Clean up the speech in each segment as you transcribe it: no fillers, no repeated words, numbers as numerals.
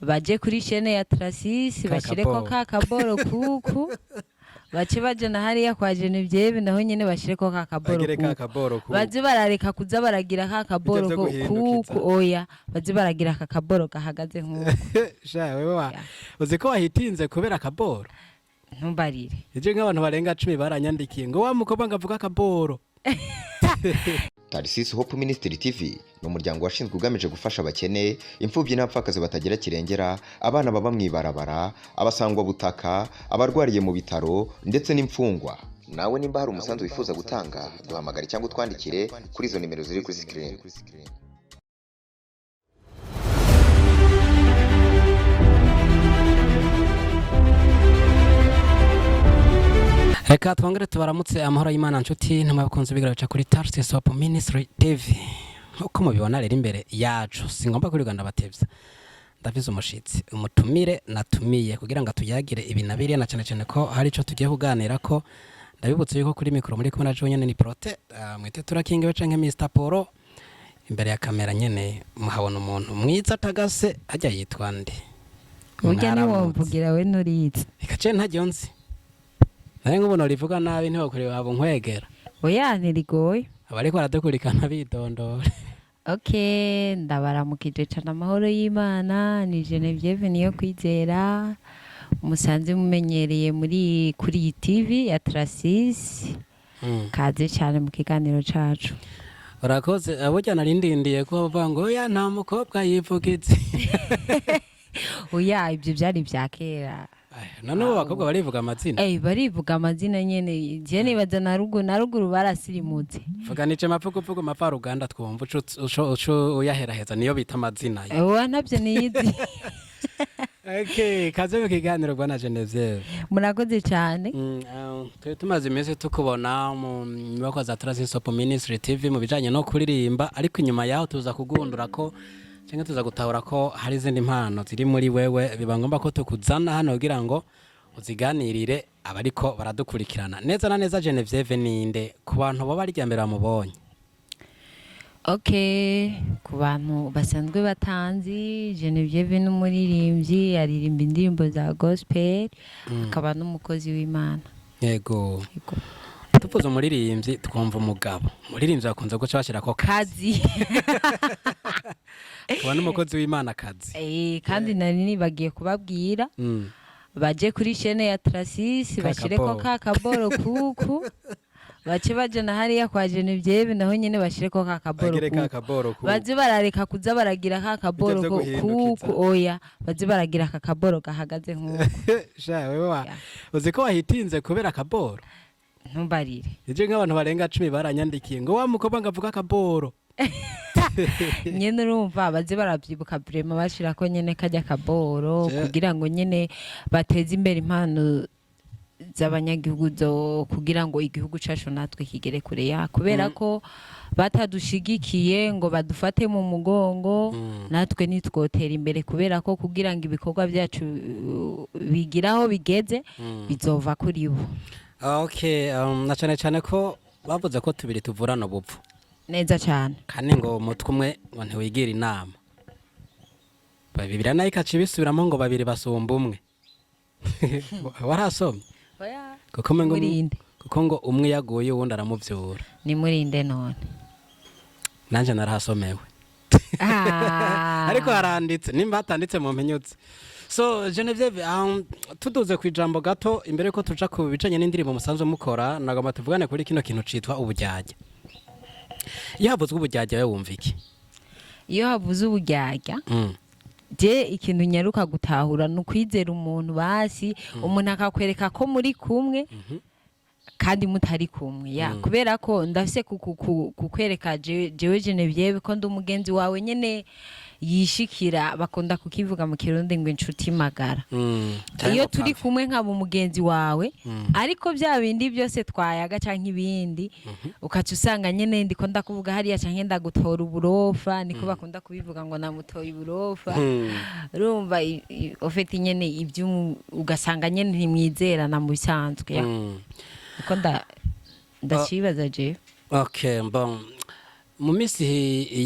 Baje kuri chaîne ya Tracis, Ka bashireko kaboro. Ka kaboro kuku bace baje na hariya kwa Genevieve, naho nyene bashireko ka kaboro. Bagire ka Kuku kaboro kuku. Baze barareka kuza baragira ka kaboro Bijya vyo guhindukiza. kuku. Oya, baze baragira ka kaboro gahagaze nk'uku. Sha wewe wa Ya. uzi ko wahitinze kubera akaboro? Ntumbarire. Ejo nk'abantu barenga 10 baranyandikiye ngo wa mukobwa ngo avuga akaboro. Tarisisi Hope Ministry TV ni umuryango washinzwe ugamije gufasha abakene, imfubyi n'abapfakazi batagira kirengera, abana baba mu ibarabara, abasangwabutaka, abarwariye mu bitaro ndetse n'imfungwa. Nawe nimba hari umusanzu wifuza gutanga, duhamagare cyangwa utwandikire kuri izo nimero ziri kuri screen. Reka twongere tubaramutse amahoro y'Imana, nshuti n'abakunzi bigaragaza kuri Tarsis Hope Ministry TV. Nkuko mubibona rero imbere yacu, singomba kuri Uganda batevya, ndafise umushitsi, umutumire natumiye kugira ngo atuyagire ibi na biriya, na cyane cyane ko hari ico tugiye kuganira ko. Ndabibutse yuko kuri mikoro muri kumwe na Joe nyene ni Prote, mwite turakingiwe canke Mr Poro. Imbere ya kamera nyene muhabona umuntu mwiza atagase ajya yitwa nde? Burya Mwaramutse. Ntiwomvugira we nturizi. Reka ce ntaryo nzi nawe nk'ubu rivuga nabi ntiwakureba waba unkwegera. Oya, ntirigoye. Abariko baradukurikirana bidondora. Ok, ndabaramukije cane, amahoro y'Imana. Ni Genevieve niyo kwizera musanze mumenyereye muri kuri iyi TV ya Tracis. Kaze cyane mu kiganiro cacu. Urakoze. Burya nari ndindiye ko bavuga ngo oya, nta mukobwa yivuga izi. Oya, ibyo byari ibya kera. None ubu abakobwa barivuga amazina? Eh, barivuga amazina nyene. Je nibaza na ruguru barasirimutse. Vuga nice mapfugufugu mavaruganda twumva ucu uyaheraheza niyo bita amazina ye. Oya, ntabyo niyizi. Okay, kaze mu kiganiro bwana Genevieve. Murakoze cyane. Twari tumaze iminsi tukubona mu nyubakwa za Tracis Hope Ministry TV mu bijanye no kuririmba, ariko inyuma yaho tuza kugundura ko cyangwa tuza gutahura ko hari izindi mpano ziri muri wewe, biba ngombwa ko tukuzana hano kugira ngo uziganirire abariko baradukurikirana neza na neza. Genevieve ninde ku bantu boba ari mbere bamubonye? Ok, ku bantu basanzwe batanzi, Genevieve n'umuririmbyi, aririmba indirimbo za gospel, akaba n'umukozi w'Imana. Yego. Yego. Tuvuze umuririmbyi twumva umugabo umuririmbyi bakunze guca bashyirako kazi. Akaba n'umukozi w'Imana kazi. Eh, kandi nari nibagiye kubabwira baje kuri chaîne ya Tracis, Ka bashireko kaboro. ka kaboro kuku bace baje na hariya kwa Genevieve, naho nyene bashireko ka kaboro. Bagire ka Kuku kaboro kuku. baze barareka kuza baragira ka kaboro Bijya vyo guhindukiza. kuku. Oya, baze baragira ka kaboro gahagaze nk'uku. Sha wewe wa Ya. uzi ko wahitinze kubera akaboro? Ntumbarire. Ejo nk'abantu barenga 10 baranyandikiye ngo wa mukobwa ngo avuga akaboro. Nyene urumva baze baravyibuka vraiment bashirako nyene kajya kaboro kugira ngo nyene bateze imbere impano z'abanyagihugu zo kugira ngo igihugu cacu natwe kigere kure ya, kubera ko batadushigikiye ngo badufate mu mugongo, natwe nitwotera imbere, kubera ko kugira ngo ibikorwa byacu bigire aho bigeze bizova kuri bo. Okay, na cyane cyane ko bavuze ko tubiri tuvurana ubupfu. Neza cyane. Kandi ngo umutwe umwe ngo ntiwigira inama. Bibiliya nayo ikaca ibisubiramo ngo babiri basumba umwe. Warasomye? Kuko umengo Murinde. Kuko ngo umwe yaguye uwundi aramuvyura. Ni murinde none? Nanje narahasomewe. Ah. Ariko haranditse, nimba hatanditse mu mpinyutse. So Genevieve, tuduze ku ijambo gato imbere ko tuja ku bijanye n'indirimbo musanzwe mukora, nagomba tuvugane kuri kino kintu citwa uburyarya. Iyo havuzwe uburyarya we wumva iki? Iyo havuze uburyarya, je ikintu nyaruka gutahura ni ukwizera umuntu, basi umuntu akakwereka ko muri kumwe kandi mutari kumwe ya, kubera ko ndafise kukwereka jewe Genevieve ko ndi umugenzi wawe nyene yishikira. Bakunda kukivuga mu Kirundi ngo inshuti magara. Iyo turi kumwe nkaba umugenzi wawe, ariko bya bindi byose twayaga canke ibindi ukaca usanga nyene ndiko ndakuvuga hariya canke ndagutora uburofa, niko bakunda kubivuga ngo namutoye uburofa. Urumva ufite nyene ibyo ugasanga nyene ntimwizerana mu bisanzwe ya. Niko ndacibaza jewe. Okay, bon, mu minsi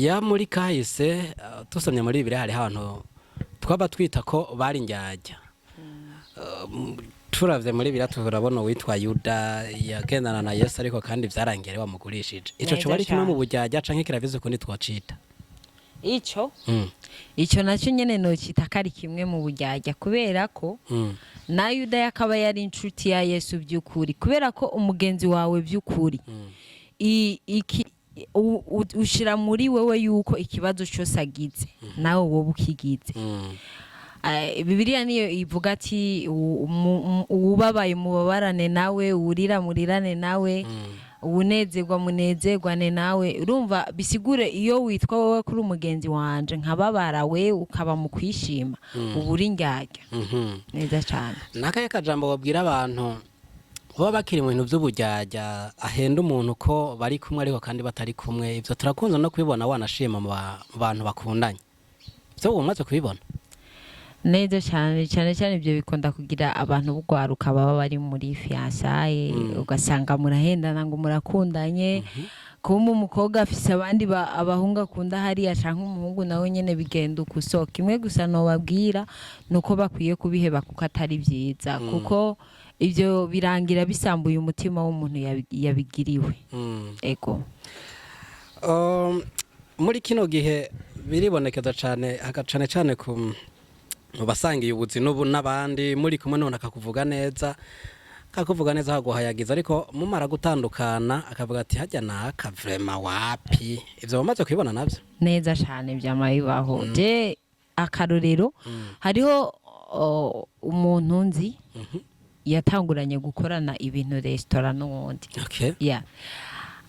ya muri kahise, tusomye muri Bibiliya hariho abantu Twaba twita ko bari indyarya. Turavye muri biriya, turabona uwitwa Yuda yagendana na Yesu, ariko kandi vyarangiye ari wamugurishije. Ico Neza coba ari kimwe cane. mu buryarya, canke kiravize ukundi twocita? Ico ico nacyo nyene nocita ko ari kimwe mu buryarya, kubera ko na Yuda yakaba yari inshuti ya Yesu by'ukuri, kubera ko umugenzi wawe by'ukuri ushira muri wewe yuko ikibazo cyose agize nawe wowe ukigize. Bibiliya niyo ivuga ati: "Uwubabaye mubabarane nawe, uwurira murirane nawe, uwunezerwa munezerwane nawe." Urumva, bisigure iyo witwa wowe kuri umugenzi wanje nkababara, we ukaba mu kwishima, uba uri indyarya. Neza cyane. Nakahe kajambo babwira abantu baba bakiri mu bintu by'uburyarya, ahenda umuntu ko bari kumwe ariko kandi batari kumwe? Ivyo turakunze no kubibona, wanashima mu bantu bakundanye. Ivyo ubu umaze kubibona? Neza cyane, cyane cyane ibyo bikunda kugira abantu b'ugwaruka baba bari muri fiançailles, ugasanga murahendana ngo murakundanye, kumbe umukobwa afise abandi abahungu akunda hariya, canke umuhungu nawe nyene bigenda uko. So kimwe gusa nobabwira ni uko bakwiye kubiheba, kuko atari vyiza, kuko ibyo birangira bisambuye umutima w'umuntu yabigiriwe. Ego. Muri kino gihe biribonekeza cane, cane cane ku mu basangiye ubuzi n'ubu n'abandi, muri kumwe none akakuvuga neza, akakuvuga neza, akaguhayagiza, ariko mumara gutandukana akavuga ati: "Hajya naka vraiment wapi." Ivyo bamaze kubibona navyo? Neza cyane, byama bibaho. Je akarorero, hariho umuntu nzi yatanguranye gukorana ibintu resitora n'uwundi. Yeah.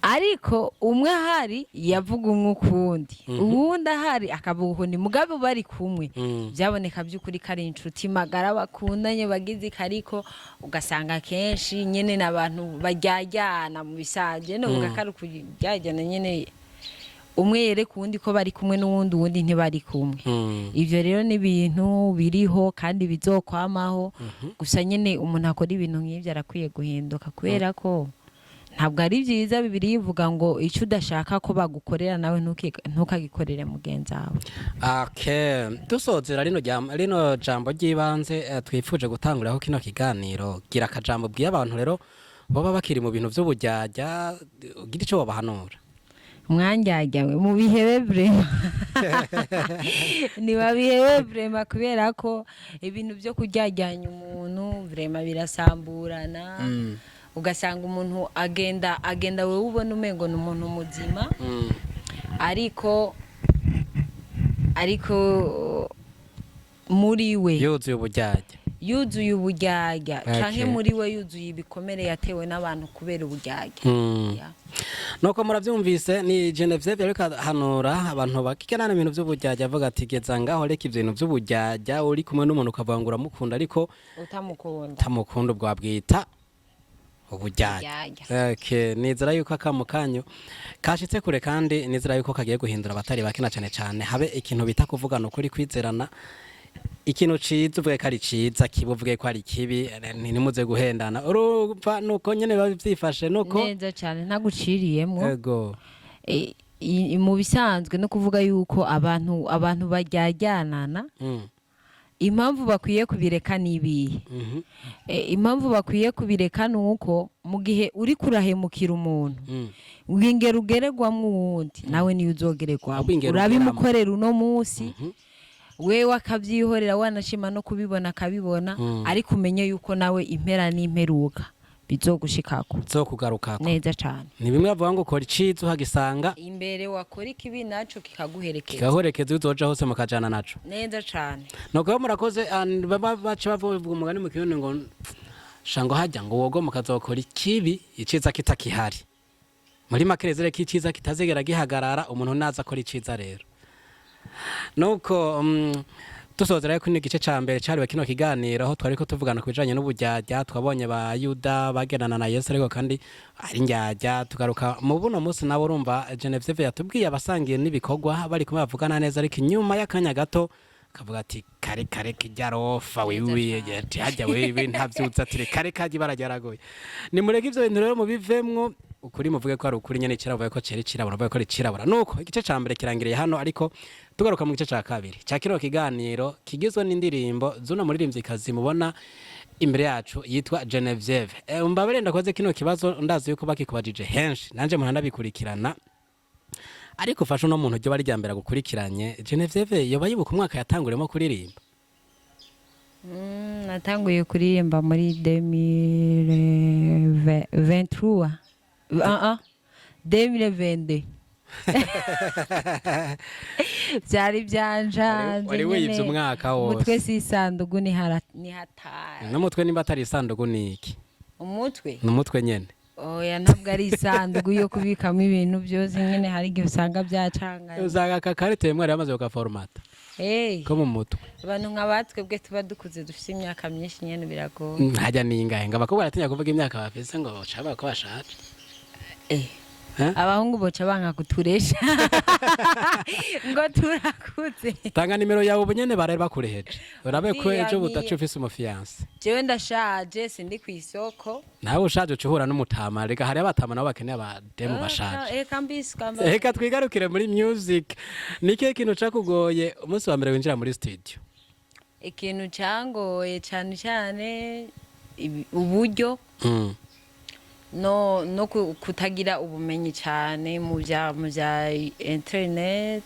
Ariko umwe ahari yavuga umwe ukundi, uwundi ahari akavuga ukundi, mugabo bari kumwe byaboneka by'ukuri ko ari inshuti magara, bakundanye, bagize ariko ugasanga kenshi nyene n'abantu baryajyana. Mu bisanzwe novuga ko ari ukuryajyana nyene, umwe yereka uwundi ko bari kumwe n'uwundi, uwundi ntibari kumwe. Ivyo rero ni ibintu biriho kandi bizokwamaho. Gusa nyene umuntu akora ibintu nk'ivyo arakwiye guhinduka, kubera ko ntabwo ari byiza. Bibiliya ivuga ngo icyo udashaka ko bagukorera nawe ntukagikorere mugenzi wawe. Okay. Dusozera rino jambo ry'ibanze twifuje gutanguriraho kino kiganiro, gira akajambo bwiye abantu rero baba bakiri mu bintu vy'uburyarya, ugira ico wobahanura. Mwandyarya we, mubihebe vraiment, ntibabihebe vraiment, kubera ko ibintu byo kuryaryanya umuntu vraiment birasamburana. Ugasanga umuntu agenda agenda, wewe ubona umengo ni umuntu muzima, ariko muri we yuzuye uburyarya. Yuzuye uburyarya, canke muri we yuzuye ibikomere yatewe n'abantu kubera uburyarya. Yeah. Nuko muravyumvise, ni Genevieve ariko ahanura abantu bakikenana ibintu vy'uburyarya, avuga ati: "Geza ngaho, reka ivyo bintu vy'uburyarya." Uri kumwe n'umuntu ukavuga ngo uramukunda ariko utamukunda, utamukunda, ubwo wabwita uburyarya. Uburyarya. Okay, nizera yuko akamo kanyu kashitse kure, kandi nizera yuko kagiye guhindura abatari bake, na cane cane habe ikintu bita kuvugana ukuri, kwizerana. Ikintu ciza uvuge ko ari ciza, kibi uvuge ko ari kibi, ntimuze guhendana. Urumva nuko nyene biba vyifashe nuko. Neza cyane, ntaguciriyemwo. Ego. Mu bisanzwe no kuvuga yuko abantu baryaryanana, impamvu bakwiye kubireka ni ibihe? Impamvu bakwiye kubireka ni uko mu gihe uri kurahemukira umuntu, ingero ugererwamwo uwundi nawe niyo uzogererwamwo. Ahubwo ingero Urabimukorera uno munsi, wewe akabyihorera, wanashima no kubibona akabibona, ariko umenye yuko nawe impera n'imperuka bizogushikako. Zokugarukako. Neza cane. Ni bimwe bavuga ngo ukora iciza uhagisanga imbere, wakora ikibi naco kikaguherekeza. Kikaguherekeza, uzoja hose mukajana naco. Neza cane. Nuko rero murakoze. Baba baca bavuga umugani mu Kirundi ngo shango hajya ngo wogo mukazokora ikibi iciza kitakihari. Muri make rero ko iciza kitazigera gihagarara, umuntu naza akora iciza rero. Nuko dusozera rero kino gice ca mbere cariwe kino kiganiro, aho twariko tuvugana ku bijanye n'uburyarya. Twabonye ba Yuda bagendana na Yesu ariko kandi ari ndyarya. Tugaruka mu buno munsi nabo, urumva Genevieve yatubwiye abasangiye n'ibikorwa, bari kumwe bavugana neza, ariko inyuma y'akanya gato akavuga ati: "Kare kare kijya rofa wiwi, ati hajya wiwi ntavyutse, ati kare kajya ibara ryaragoye." Nimureke ivyo bintu rero mubivemwo. Ukuri muvuge ko ari ukuri nyene, cirabura ko ceri cirabura, muvuge ko ari cirabura. Nuko igice ca mbere kirangiriye hano, ariko tugaruka mu gice ca kabiri ca kino kiganiro kigizwe n'indirimbo z'uno muririmvyikazi mubona imbere yacu yitwa Genevieve. Mbabare ndakoze kino kibazo, ndazi yuko bakikubajije henshi, nanje muntu ndabikurikirana, ariko ufashe uno muntu ryo bari rya mbere agukurikiranye. Genevieve yoba yibuka umwaka yatanguriyemo kuririmba? Natanguye kuririmba muri 2023, ah ah, 2022 byari byanjanze. Wari wiyivye umwaka wose. Umutwe si isandugu, ni hatari. N'umutwe nimba atari isandugu ni iki? Umutwe. Ni umutwe nyene. Oya, ntabwo ari isandugu yo kubikamo ibintu byose nyene, hari igihe usanga byacanganye. Usanga aka karite mwari bamaze kugaformata Hey, ko mu mutwe. Abantu nka batwebwe tuba dukuze, dufite imyaka myinshi nyene, biragoye. Hajya ningahe ngo abakobwa baratinya kuvuga imyaka bafise ngo bacaba ko bashaje? Eh. Eh? Abahungu boca banka kuturesha ngo turakuze. Tanga nimero yawe ubu nyene barari bakureheje, urabe ko Iya, ejo budaca ufise umufiancé. Jewe ndashaje, sindi ku isoko. Nawe ushaje uca uhura n'umutama. Reka hariho abatama nabo bakeneye abademu bashaje. Eka mbisi kamba. Reka twigarukire muri music. Ni ikihe kintu cakugoye umunsi wa mbere winjira muri studio? Ikintu cyangoye cyane cyane uburyo no kutagira ubumenyi cyane mu bya internet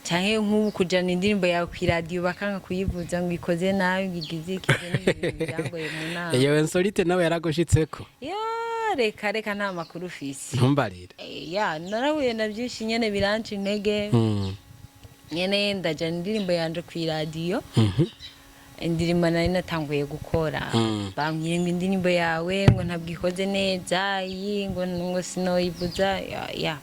canke nk'ubu kujana indirimbo yawe kw'iradiyo bakanga kuyivuza ngo ikoze nabi, ngo igize iki. Ivyo ni ibintu byangoye mu nama. Iyo insolite nawe yaragushitseko? Ya, reka reka, nta makuru ufise. Ntumbarire. Ya, narahuye na byinshi nyene biranca intege. Nyene ndajana indirimbo yanje kw'iradiyo, indirimbo nari natanguye gukora, bambwiye ngo indirimbo yawe ngo ntabwo ikoze neza iyi, ngo sinoyivuza ya.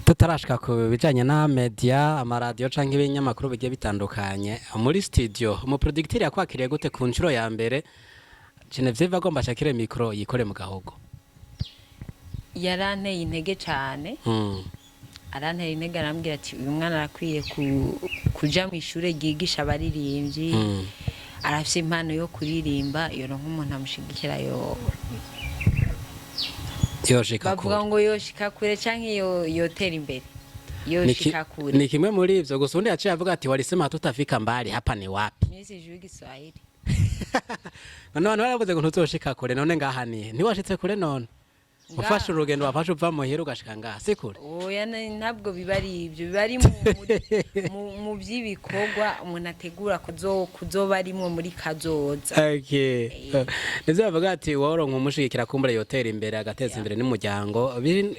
Tutarashika ku bijanye na media, amaradiyo canke ibinyamakuru bigiye bitandukanye, muri studio umuproducteur yakwakiriye gute ku nshuro ya mbere Genevieve agomba ashakire micro yikore mu gahogo? Yaranteye intege cane. Arantera intege, arambwira ati uyu mwana arakwiye kuja mu ishure ryigisha abaririmbyi, arafise impano yo kuririmba, yoronka umuntu amushigikira yo Yoshika bavuga kure. ngo yoshika kure canke yotera imbere, Ni yoshika kure. Ni kimwe muri ivyo gusa. Undi yaciye avuga ati walisema hatutafika mbali, hapa ni wapi? Mimi sijui Kiswahili. None abantu baravuze ngo ntuzoshika kure, none ngaha nihe? Ntiwashitse kure none? Ufashe urugendo wafashe uva muhira ugashika ngaha, si kure? Oya, ntabwo biba ari ibyo, biba ari mu by'ibikorwa umuntu ategura kuzoba arimwo muri kazoza. Okay. Nivyo bavuga ati woronka umushigikira kumbure yotera imbere, agateza imbere n'umuryango,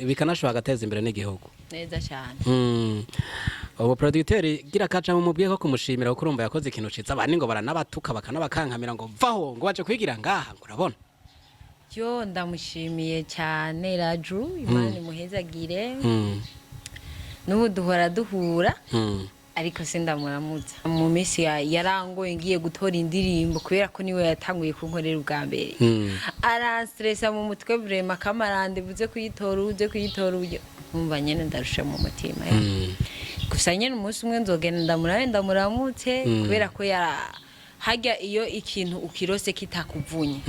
bikanashoboka agateza imbere n'igihugu. Neza cyane. Ubu producteur gira kaca mumubwiye ko kumushimira, kuko urumva yakoze ikintu ciza. Abandi ngo baranabatuka bakanabakankamira ngo vaho, ngo baje kwigira ngaha, ngo urabona. Yo, ndamushimiye cyane Raju, Imana imuhezagire. N'ubu duhora duhura, ariko sindamuramutsa. Mu minsi yarangoye ngiye gutora indirimbo, kubera ko niwe yatanguye kunkorera ubwa mbere, aranstresa mu mutwe vraiment, kamarande uze kuyitora, uze kuyitora uyo, nkumva nyene ndarusha mu mutima. Gusa nyene umunsi umwe nzogenda ndamurabe, ndamuramutse, kubera ko yara harya iyo ikintu ukirose kitakuvunye,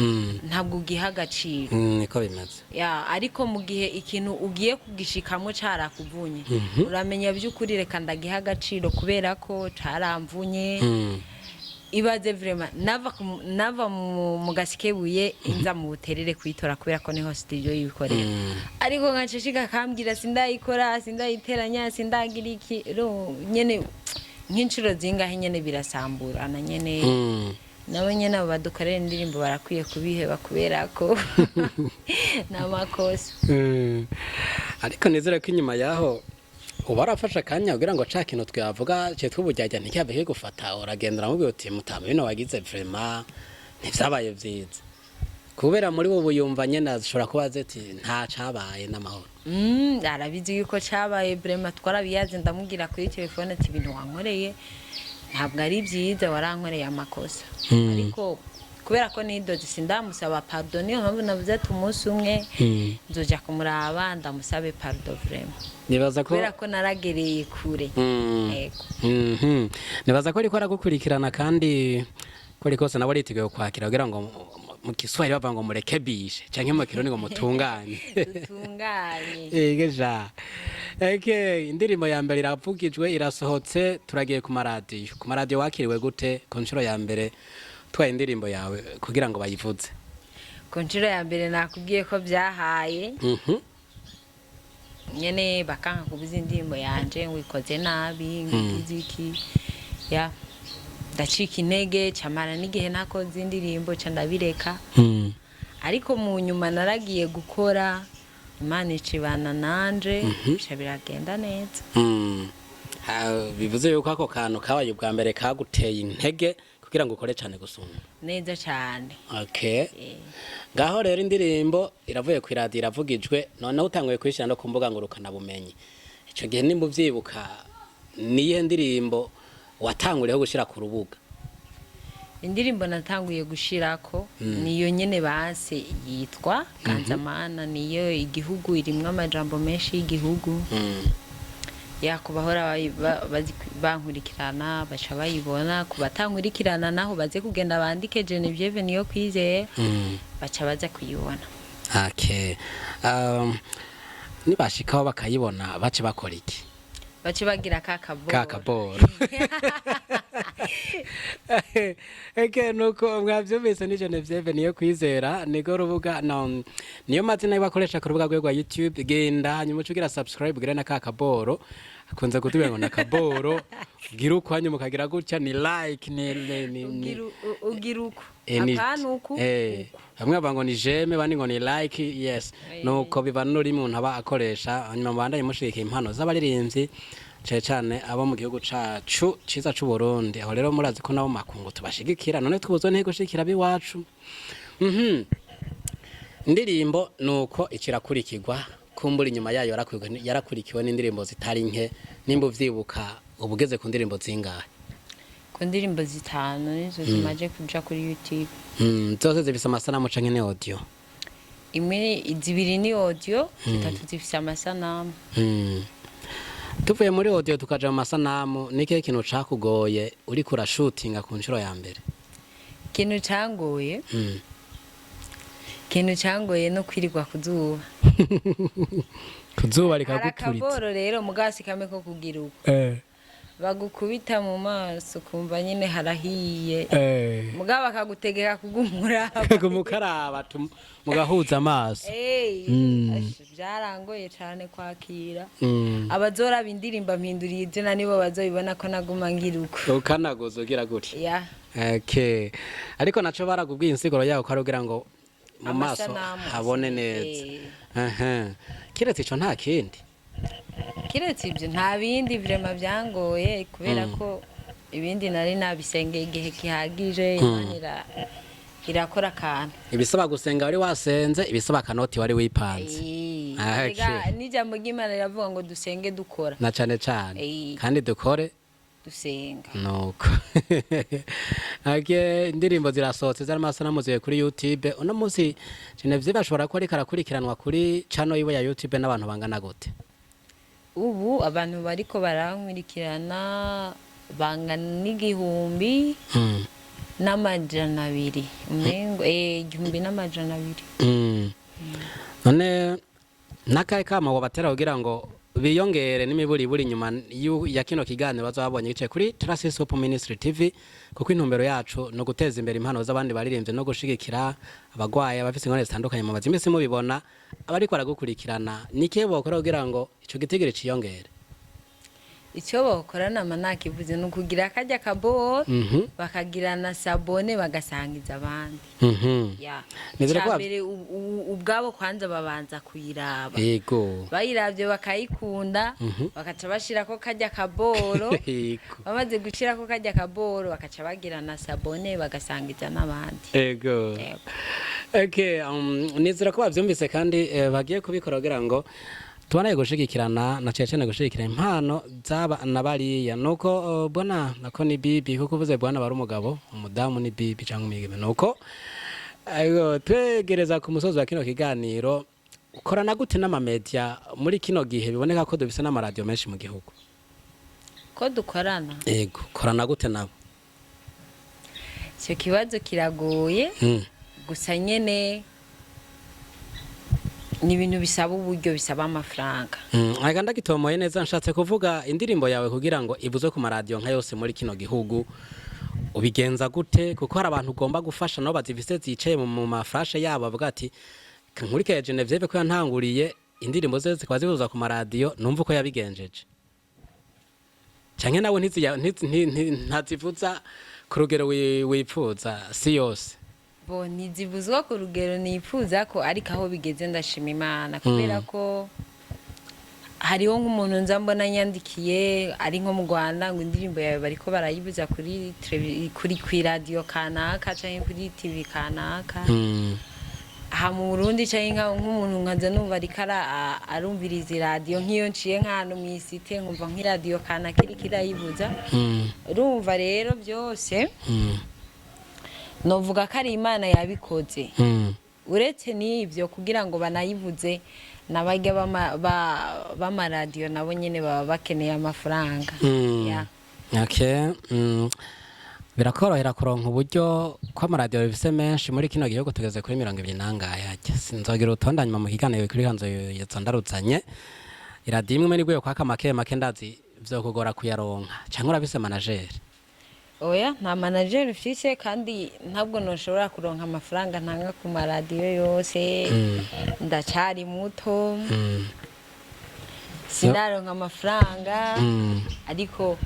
ntabwo ugiha agaciro. Niko bimeze. Ya, ariko mu gihe ikintu ugiye kugishikamo carakuvunye, uramenya by'ukuri reka ndagiha agaciro kubera ko caramvunye. Ibaze vraiment nava mu Gasikebuye inza mu Buterere kuyitora, kubera ko niho studio yikorera, ariko nkaca shika akambwira sindayikora, sindayiteranya, sindagira iki. Nyene nk'inshuro zingahe nyene birasamburana nyene. Nabo nyene abo badukorera indirimbo barakwiye kubiheba, kubera ko ni amakosa. Ariko nizere ko inyuma yaho uba warafashe akanya kugira ngo ca kintu twavuga citwa uburyarya ntikihave kigufata, uragenda uramubwira uti mutama, bino wagize vraiment ntivyabaye vyiza, kubera muri wowe yumva nyene ashobora kuba azi ati nta cabaye n'amahoro. Arabizi yuko cabaye vraiment, twarabiyaze. Ndamubwira kuri telefone ati ibintu wankoreye ntabwo ari byiza, warankoreye amakosa. Ariko kubera ko nidoze sindamusaba pardon, niyo mpamvu navuze ati umunsi umwe nzoja kumuraba ndamusabe pardon vraiment, Nibaza ko kubera ko naragereye kure. Yego. Nibaza ko ariko aragukurikirana, kandi ko ari kose nawe ariteguye kwakira kugira ngo Mu Kiswahili bavuga ngo murekebishe, canke mu Kirundi ngo mutunganye. Dutunganye. Ege ja. Eke, indirimbo ya mbere iravugijwe, irasohotse, turagiye ku maradiyo. Ku maradiyo wakiriwe gute ku nshuro ya mbere twaye indirimbo yawe kugira ngo bayivuze? Ku nshuro ya mbere nakubwiye ko byahaye nyene, bakanka kubuza indirimbo yanje ngo ikoze nabi, ngo igize iki. Ya, ndacika intege, camara n'igihe nakoze indirimbo ca ndabireka. Ariko mu nyuma naragiye gukora, Imana icibana nanje, bica biragenda neza. Bivuze yuko ako kantu kabaye ubwa mbere kaguteye intege kugira ngo ukore cyane gusumba. Neza cane. Okay. Ngaho rero indirimbo iravuye ku iradiyo, iravugijwe, noneho utanguye kuyishyira no ku mbuga ngurukanabumenyi. Icyo gihe nimba ubyibuka, niyihe ndirimbo watanguriyeho gushyira ku rubuga? Indirimbo natanguye gushirako niyo nyene base yitwa Ganzamana, niyo igihugu irimwo amajambo menshi y'igihugu. Ya, ku bahora bankurikirana baca bayibona, ku batankurikirana naho baze kugenda bandike Genevieve niyo kwizeye, baca baza kuyibona. Okay. Nibashikaho bakayibona, bace bakora iki? Bace bagira ka kaboro. Ka kaboro. Eke, nuko mwavyumvise, ni Genevieve niyo kwizera, niko rubuga no, niyo mazina bakoresha ku rubuga rwe rwa YouTube. Genda hanyuma uce ugira subscribe, ugira na ka kaboro, akunze kutubwira ngo na kaboro gira uko, hanyuma ukagira gutya, ni like, ni Ugira uko. Eh, Apana uku. Bamwe bavuga ngo ni j'aime, abandi ngo ni like, yes. Nuko biva n'ururimi umuntu aba akoresha. Hanyuma mubandanye mushigikiye impano z'abaririmbyi, cane cane abo mu gihugu cacu ciza c'u Burundi. Aho rero murazi ko nabo makungu tubashigikira, none twubuzwe ntego gushigikira abiwacu. Indirimbo nuko ikirakurikirwa, kumbura inyuma yayo yarakurikiwe n'indirimbo zitari nke. Nimba uvyibuka, ubugeze ku ndirimbo zingahe? Ku ndirimbo zitanu nizo zimaze kuja kuri YouTube. Zose zifise amasanamu canke ni audio? Imwe, zibiri ni audio, zitatu zifise amasanamu. Tuvuye muri audio tukaja mu masanamu, ni ikihe kintu cakugoye uriko urashutinga ku nshuro ya mbere? Ikintu cangoye, ikintu cangoye no kwirirwa ku zuba. Kuzuba Hari rikaguturitsa. akaboro rero mugasi kamwe ko kugira uko bagukubita mu maso, ukumva nyine harahiye, mugabo bakagutegeka kugumura. Kumukaraba mugahuza amaso. Ash, byarangoye cane kwakira. Abazoraba indirimbo mpinduriye izina nibo bazobibona ko naguma ngira uko. Ukanaguza ugira gutya. Ya. Okay. Ariko naco baragubwiye insiguro yawo ko ari kugira ngo mu maso Amasanamu habone neza. Eh. Aha. Kiretse ico nta kindi? Kiretse ibyo nta bindi vraiment byangoye, kubera ko ibindi nari nabisengeye igihe gihagije, Imana irakora akantu. Ibisaba gusenga wari wasenze, ibisaba akanoti wari wipanze. Eh, erega n'ijambo ry'Imana riravuga ngo dusenge dukora. Na cane cane. Kandi dukore dusenga. Nuko age indirimbo zirasohotse z'amasanamu ziwe kuri YouTube. Uno munsi Genevieve ashobora kuba ariko arakurikiranwa kuri channel yiwe ya YouTube n'abantu bangana gute? Ubu abantu bariko barankurikirana bangana n'1200 umengo, 1200. None n'akahe kama wabatera kugira ngo biyongere n'imiburiburi inyuma ya kino kiganiro bazaba babonye gicaye kuri Tracy Hope Ministry TV? Kuko intumbero yacu no guteza imbere impano z'abandi baririmbye no gushigikira abagwaye, abafise ingorane zitandukanye. Mu mazi imisi mubibona abariko baragukurikirana, ni ikihe bokora kugira ngo ico gitigiri ciyongere? Icyo bokora nama nakivuze, ni ukugira akarya kaboro, bakagira na s'abonner, bagasangiza abandi. Ya. Nizere ko Icya mbere ubwabo kwanza babanza kuyiraba. Bayiravye bakayikunda, bakaca bashirako karya kaboro. Bamaze gushirako karya kaboro, bakaca bagira na s'abonner, bagasangiza n'abandi. Yego. Okay, nizera ko bavyumvise kandi bagiye kubikora kugira ngo tubanaye gushigikirana, na cane cane gushigikira impano z'aba na bariya. Nuko bwana, nako ni bibi, kuko uvuze bwana bari umugabo, umudamu ni bibi canke umwigeme. Nuko ayo twegereza ku musozi wa kino kiganiro, ukorana gute n'amamedia muri kino gihe biboneka ko dufise n'amaradiyo menshi mu gihugu? Ko dukorana? Yego, korana gute nabo? Icyo kibazo kiragoye. Gusa nyene ni ibintu bisaba uburyo, bisaba amafaranga. Aga ndagitomoye neza, nshatse kuvuga indirimbo yawe kugira ngo ivuzwe ku maradiyo nka yose muri kino gihugu, ubigenza gute? Kuko hari abantu ugomba gufasha nabo bazifise zicaye mu maflashe yabo, bavuga ati: "Nkurikije Genevieve ko yantanguriye, indirimbo ze zikaba zivuzwa ku maradiyo, numva uko yabigenjeje." Canke nawe ntazivuza ku rugero wipfuza, si yose? Bo, ntizivuzwa ku rugero nifuza ko, ariko aho bigeze ndashima Imana, kubera ko hariho nk'umuntu nza mbona yandikiye ari nko mu Rwanda ngo indirimbo yawe bariko barayibuza kuri kw'iradiyo kanaka canke kuri TV kanaka. Aha mu Burundi, canke nk'umuntu nkaza numva ariko arumviriza iradiyo, nk'iyo nciye nk'ahantu mw'isite nkumva nk'iradiyo kanaka iriko irayibuza. Urumva rero byose novuga ko ari Imana yabikoze. Uretse n'ibyo, kugira ngo banayivuze n'abarya b'amaradiyo nabo nyene baba bakeneye amafaranga. Ya. Okay. Birakorohera kuronka uburyo ko amaradiyo bifise menshi muri kino gihugu? Tugeze kuri 20 nangahe hajya, sinzogira urutonde, hanyuma mu kiganiro kuri hanzo ndaruzanye. Iradiyo imwe niguye kwaka make make, ndazi vyokugora kuyaronka, canke urafise manager? Oya, nta manager mfise, kandi ntabwo noshobora kuronka amafaranga ntanga ku maradiyo yose. Ndacari muto, sinaronka amafaranga, ariko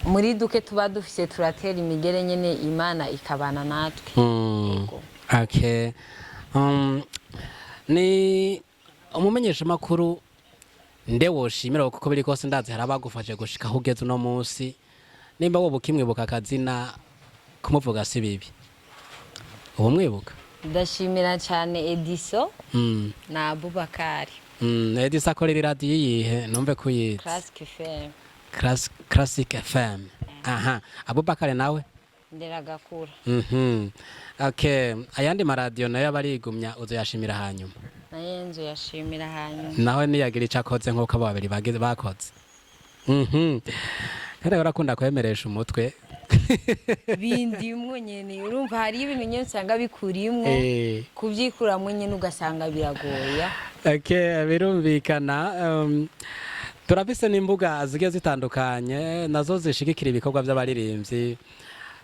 muri duke tuba dufise turatera imigere nyene, Imana ikabana natwe. Yego. Okay. Ni umumenyeshamakuru nde woshimira? Kuko biri kose ndazi hari abagufashe gushika aho ugeze uno munsi. Nimba wowe ukimwibuka akazina, kumuvuga si bibi, ubu mwibuka? Ndashimira cyane Ediso na Abubakari. Edison akorera iradiyo iyihe, numve ko uyizi? Classic FM. Classic FM. Aha, Abubakari nawe? Nderagakura. Okay, ayandi maradiyo nayo aba arigumya, uzoyashimira hanyuma? Nayo nzu yashimira hanyuma. Nawe niyagira icyo akoze nk'uko abo babiri bagize bakoze. Kandi urakunda kwemeresha umutwe. Bindimwo nyene, urumva hariyo ibintu nyene usanga bikurimwo, kuvyikuramwo nyene ugasanga biragoya. Okay, birumvikana. Turafise n'imbuga zigiye zitandukanye nazo zishigikira ibikorwa by'abaririmbyi.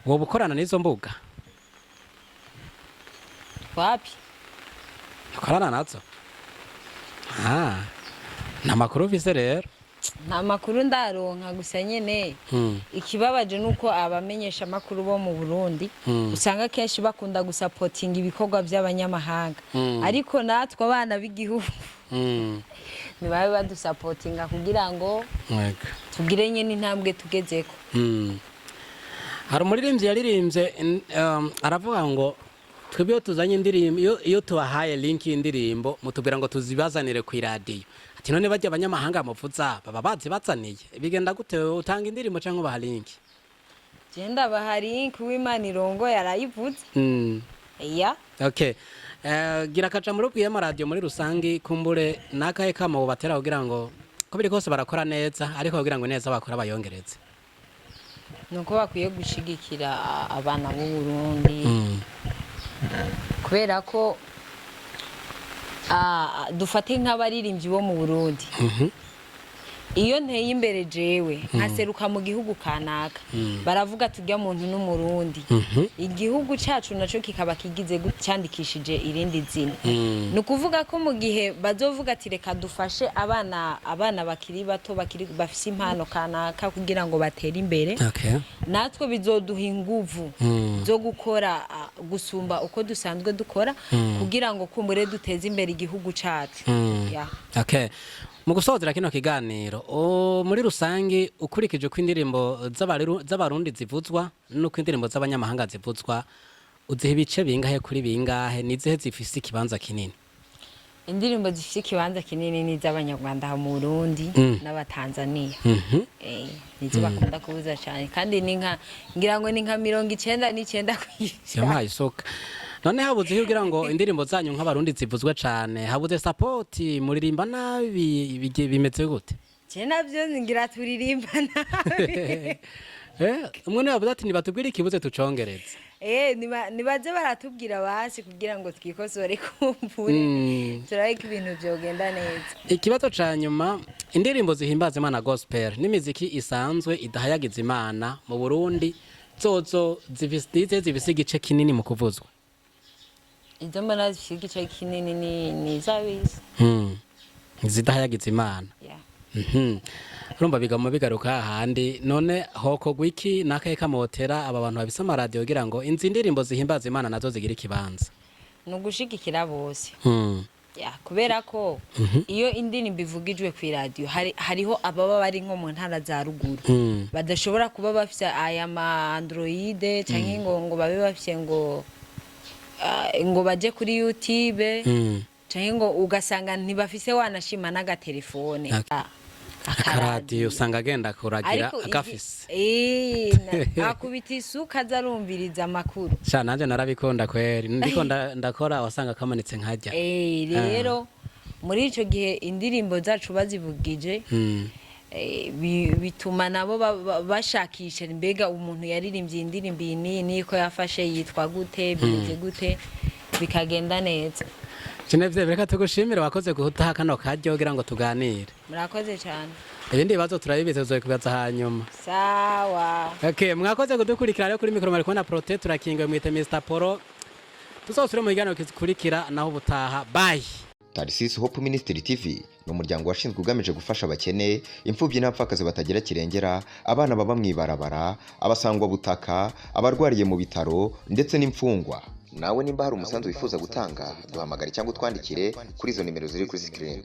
Woba ukorana n'izo mbuga? Wapi. Ukorana nazo? Ah, nta makuru ufise rero? Nta makuru ndaronka, gusa nyene ikibabaje nuko abamenyesha amakuru bo mu Burundi usanga kenshi bakunda gusapotinga ibikorwa by'abanyamahanga, ariko natwe abana b'igihugu ntibabe badusapotinga kugira ngo tugire nyene intambwe tugezeko. Hari umuririmbyi yaririmbye aravuga ngo twebwe iyo tuzanye indirimbo, iyo tubahaye link y'indirimbo, mutubwira ngo tuzibazanire ku iradiyo. Ati: "None bajya abanyamahanga muvuza baba bazibazaniye?" Bigenda gute? Utanga indirimbo cyangwa ubaha link? Je ndabaha link, uw'Imana irongoye arayivuze. Ya. Okay. Gira akaja muri ubwiye amaradiyo muri rusangi, kumbure nakahe kamo batera kugira ngo ko biri kose barakora neza, ariko kugira ngo neza bakora bayongereze? Nuko bakwiye gushigikira abana b'u Burundi, kubera ko dufate nk'abaririmbyi bo mu Burundi, iyo nteye imbere jewe nkaseruka mu gihugu kanaka, baravuga tujya muntu n'Umurundi, igihugu cacu naco kikaba kigize cyandikishije irindi zina. Ni ukuvuga ko mu gihe bazovuga ati: "Reka dufashe abana bakiri bato, bakiri bafise impano kanaka kugira ngo batere imbere," natwe bizoduha inguvu zo gukora gusumba uko dusanzwe dukora, kugira ngo kumbure duteze imbere igihugu cacu. Ya. Okay. Mu gusozera kino kiganiro, muri rusangi, ukurikije uko indirimbo z'Abarundi zivuzwa n'uko indirimbo z'abanyamahanga zivuzwa, uziha ibice bingahe kuri bingahe? Nizihe zifise ikibanza kinini? Indirimbo zifite ikibanza kinini ni iz'Abanyarwanda aha mu Burundi n'Abatanzaniya. Nizo bakunda kubuza cyane, kandi ni nka ngira ngo ni nka 99%. Yampaye isuka. None habuze iyo kugira ngo indirimbo zanyu nk'Abarundi zivuzwe cane? Habuze support? Muririmba nabi? Bimeze gute? Je navyo ngira turirimba nabi. Umwe niwe yavuze ati nibatubwire ikibuze tucongereze. Nibaze baratubwira basi kugira ngo twikosore kumbure, turabe ko ibintu vyogenda neza. Ikibazo ca nyuma: indirimbo zihimbaza Imana, gospel, n'imiziki isanzwe idahayagiza Imana mu Burundi, zozo zifise igice kinini mu kuvuzwa? Izo mbona zifise igice kinini ni iz'abisi. Zidahayagiza Imana. Yeah. Urumva bigama bigaruka hahandi. None hokorwa iki, n'akahe kamotera aba bantu babise amaradiyo kugira ngo inzi ndirimbo zihimbaza Imana nazo zigira ikibanza? Ni ugushigikira bose. Ya, kubera ko iyo indirimbo ivugijwe ku iradiyo, hariho ababa bari nko mu ntara za ruguru badashobora kuba bafise aya ma Android, canke ngo babe bafise ngo baje kuri YouTube, canke ngo ugasanga ntibafise wanashima n'agatelefone. Akaradiyo usanga agenda kuragira Ariko agafise. Akubita isuka aza arumviriza amakuru. Sha, nanje narabikunda kweri, ndiko ndakora wasanga kamanitse nkajya. Rero muri ico gihe indirimbo zacu bazivugije, bituma nabo bashakisha mbega umuntu yaririmbye indirimbo iyi n'iyi niko yafashe, yitwa gute, bimeze gute, bikagenda neza. Genevieve, reka tugushimire, wakoze guhutaha kano karyo kugira ngo tuganire. Murakoze cyane. Ibindi bibazo turabibize, tuzobikubaza hanyuma. Sawa. Okay, mwakoze kudukurikira. Rero kuri mikoro mwari kumwe na Prote turakingiwe, mwite Mr Polo. Tuzosubire mu kiganiro kikurikira, naho ubutaha, bye. Tarisisi Hope Ministry TV ni umuryango washinzwe ugamije gufasha abakene, imfubyi n'abapfakazi batagira kirengera, abana baba mu ibarabara, abasangwabutaka, abarwariye mu bitaro ndetse n'imfungwa. Nawe nimba hari umusanzu wifuza gutanga, duhamagare cyangwa utwandikire kuri izo nimero ziri kuri screen.